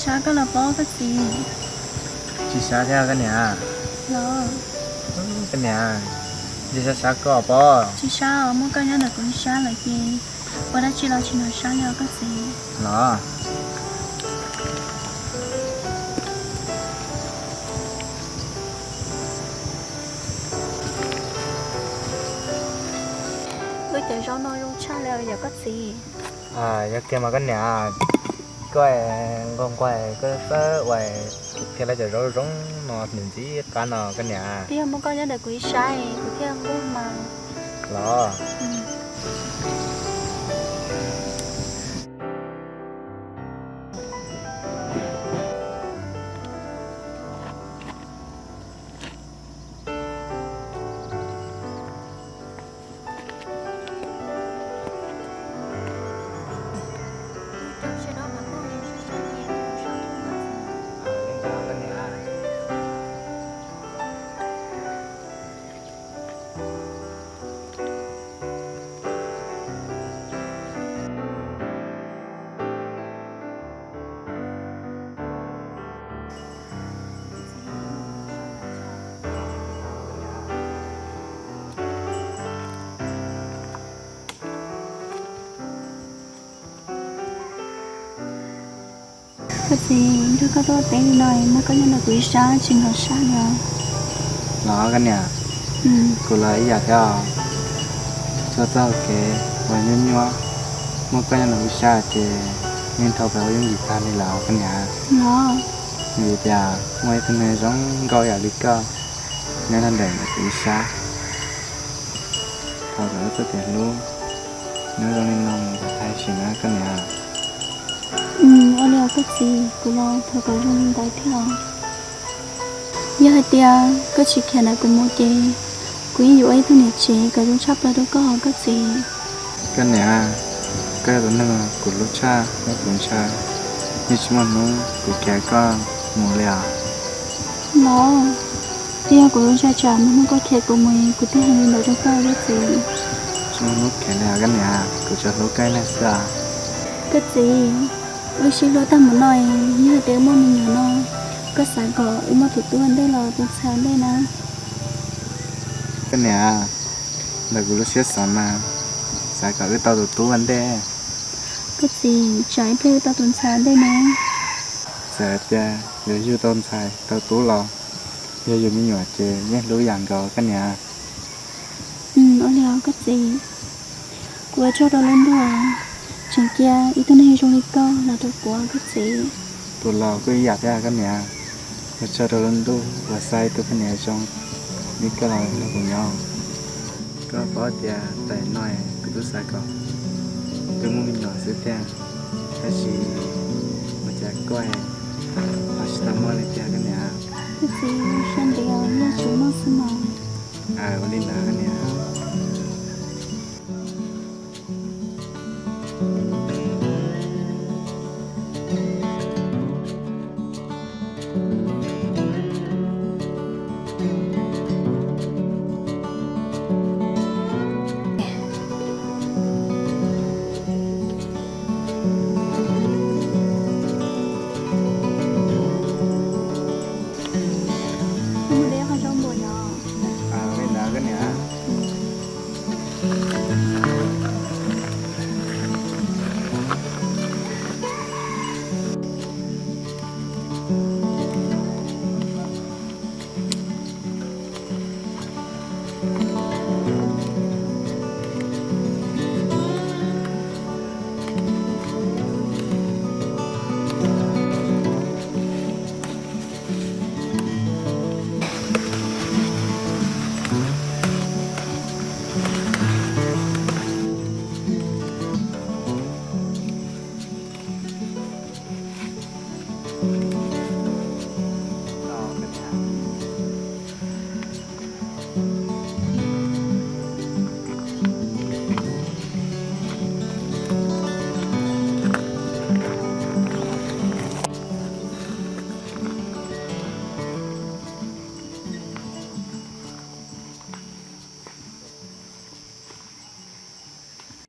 Sab koj los pob koj txiv. Tsis sab thiab koj niam. Los, koj niam, tsis sab sab koj pob. Tsis sab os, muaj koj nyob ntawm kuv ib sab lawm ces ua dab tsi los tsis hnov sab li os koj txiv. Los, wb cov zaub no zoo tshaj li yom koj txiv. Yog kiag mas koj niam, koj nquag nquag koj txawj ua, kuv qhia lawv cov zaub zoo no nws ntxim qab no koj niam. Twb yog muaj koj nyob ntawm kuv ib sab kuv thiaj nquag mas. Los, Koj txiv, nrog koj tuaj teb li no, muaj koj nyob ntawm kuv ib sab tsis hnov sab li os. Los koj niam, kuv los ib yam thiab os. Txog txoj kev uas nyuaj nyuaj, muaj koj nyob ntawm kuv ib sab ces yeej dhau plaws ua yooj yim tag li lawm koj niam. Los, vim tias muaj ib tug neeg zoo nkauj yam li koj nyob rau ntawm kuv ib sab, thov kom wb txoj kev hlub nyob zoo li no mus tag sim na koj niam. Ua li os koj txiv, kuv los thov kom zoo li ntawd thiab os. Yog hais tias koj tsis khiav ntawm kuv mus ces kuv yeej yuav ua ib tug niam tsev kom zoo tshaj plaws rau koj os koj txiv. Koj niam, koj yog tus neeg kuv hlub tshaj nyob kuv ntshai, yeej tsis muaj hnub kuv khiav koj mus li os. Los, twb yog kuv ntshai tsam muaj hnub koj khiav kuv mus kuv thiaj hais li ntawd rau koj koj txiv. Tsis muaj hnub khiav li os koj niam, kuv tsuas hlub koj ib leeg xwb os. Koj txiv, wb sib hlub tag mus no, yog hais tias wb muaj me nyuam no, koj xav kom wb muaj tus tub ua ntej los tus ntxhais ua ntej na? Koj niam, ntawm kuv lub siab xav mas xav kom wb tau tus tub ua ntej. Koj txiv, tsam ib pliag wb tau tus ntxhais ua ntej na. Txawm hais tias yuav yug tau ntxhais tau tub los yog yus me nyuam ces yeej hlub ib yam nkaus koj niam. Ua li os koj txiv, kuv ua tsaug rau lub ntuj, tseem cia ib tug neeg zoo li koj los rau kuv koj txiv. Kuv los kuj ib yam thiab koj niam, ua tsaug rau lub ntuj uas xa ib tug poj niam zoo li koj los nrog kuv nyob. Koj paub tias tam sim no kuv twb xav kom wb muaj me nyuam xwb tiag, tab sis ua cas koj ho tsis tau muaj li tiag koj niam. Koj txiv, sab ntev os, yog tsis muaj xwb mas. Ua li ntawd koj niam.